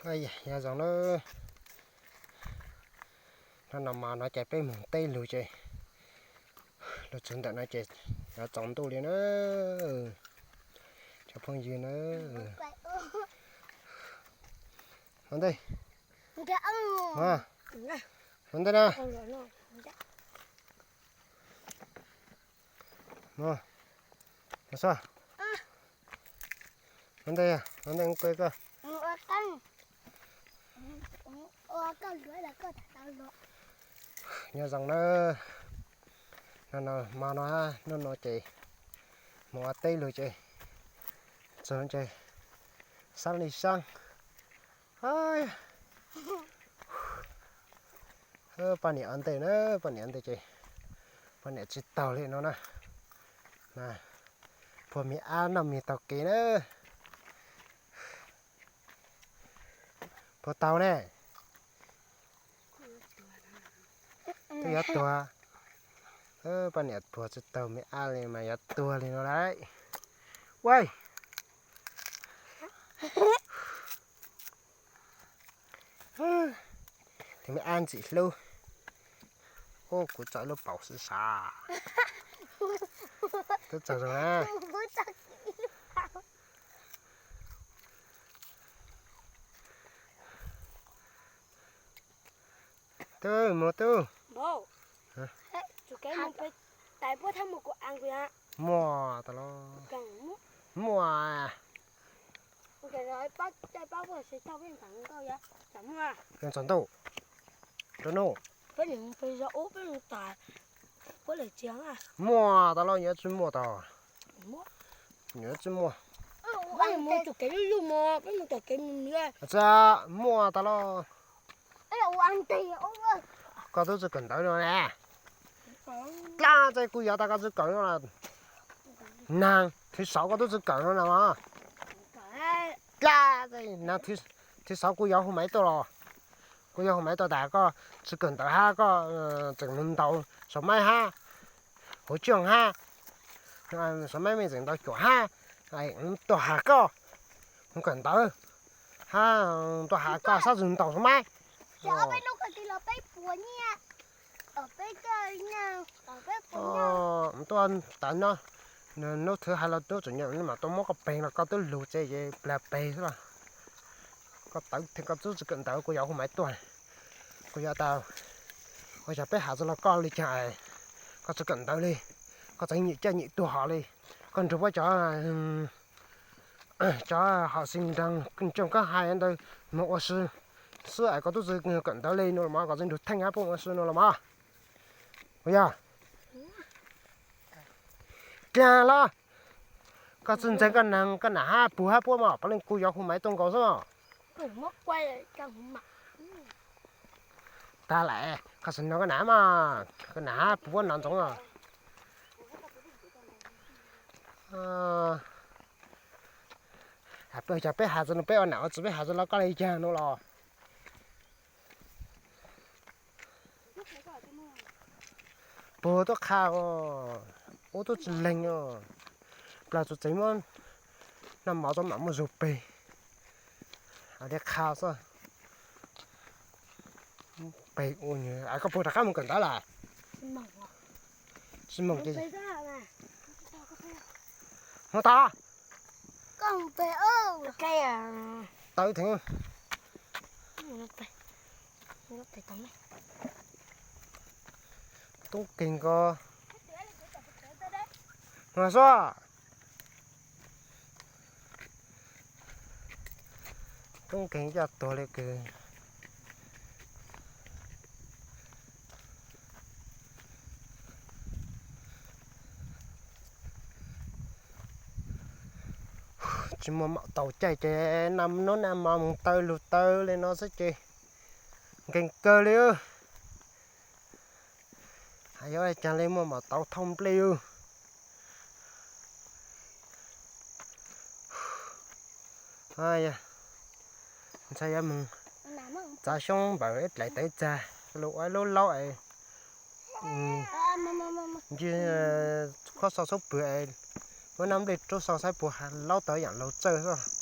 Nyob zoo na, hnub no mas no ces peb mus teb lug ces lug txug ntawm no ces yuav tsaus ntuj li na. Cov phooj ywg na, ua ntej, ua ntej na. Ua ntej, ua ntej, ua ntej koj. Nyob zoo na, no no hmo no, hnub no ces mus ua teb lug ces txog ces sab li sab. Poj niam ua ntej na, poj niam ua ntej ces poj niam tsis taug li no na. Puag me ab noj me taug kev na. Puag taug ne. Twb yuav tuag. Poj niam puag tsis taug me ab li mas yuav tuag li no lauj. Ua, tus me ab ntxim hlub. Ub, kuv tso lub paus xwb sas. Twb tsaug zoo na. Tub, mus tub. Muaj tas los. Muaj. Txog ntuj rau no. Muaj tas los, yuav tsis muaj tas. Yuav tsis muaj. Txawm muaj tas los. Koj twb tsis kawm ntawv no ne. Dlab txaij kuv yuav tas koj tsis kawm no. Nag thib saud koj twb tsis kawm no na. Dlab txaij nag thib saud kuv yuav hu maiv tuaj los. Kuv yuav hu maiv tuaj tas koj tsis kawm ntawv hab koj tseem mus ntaus sau maiv hab, huv tsuag hab, sau maiv mej tseem ntaus cuam hab, tuaj has koj mus kawm ntawv hab, tuaj has koj sab tug ntaus sau maiv. Tuaj tas no, hnub twg has los hnub tseem nyam mam tuaj muab koj peg los koj twb lug tsev ces plag peg xwb los. Koj tawv theem koj twb tsis kawm ntawv kuv yuav hu maiv tuaj. Kuv yuav tas, ua yog peb has txug los koj li cas, koj tsis kawm ntawv li, koj tseem nyim caij nyim tuag hov li, koj nrug puab cov, cov hom xis nraag tsoom koj hais ntawd mus ua si xwb es koj twb tsis kawm ntawv li no los mas koj tseem nrug theej hab puab ua si no los mas. Ua yog, kag los, koj tsis ntseeg koj nam, koj nam hab puag hab puab mas puav leej kuv yuav hu maiv tuaj nkaus xwb. Tag lawm, koj tsis hnov koj nam mas, koj nam hab puab nov ntsoov os. Peb has txug no peb ua nam ua txiv peb has txug los koj li cas no los. Puag tuab qha, ub tub tsis leeg os. Plag tsuas tsev muab noj mov tau mam muaj zug peg. Hais tias qha xwb. Peg ua, koj puas rov qab mus kawm ntawv lawm? Tsis moos ces mus tod. Tawv theem. Tub keeg ko. Mus xwb. Tub keeg coj tuag li kws. Tsis muaj maum taus caij ces naj hnub naj hmo mus taw lug taw li no xwb ces nkeeg kawg li. Hais yuav caag li muaj maum taus thauj nplej. Ntxhais yuav moog txav xyoob npaws ib dlaim tawv txag lug ua ib lub laub es ncig khuab xau xub pwg es muab naj nplej rub xau saib puas laub tau yaam laug txawj xwb.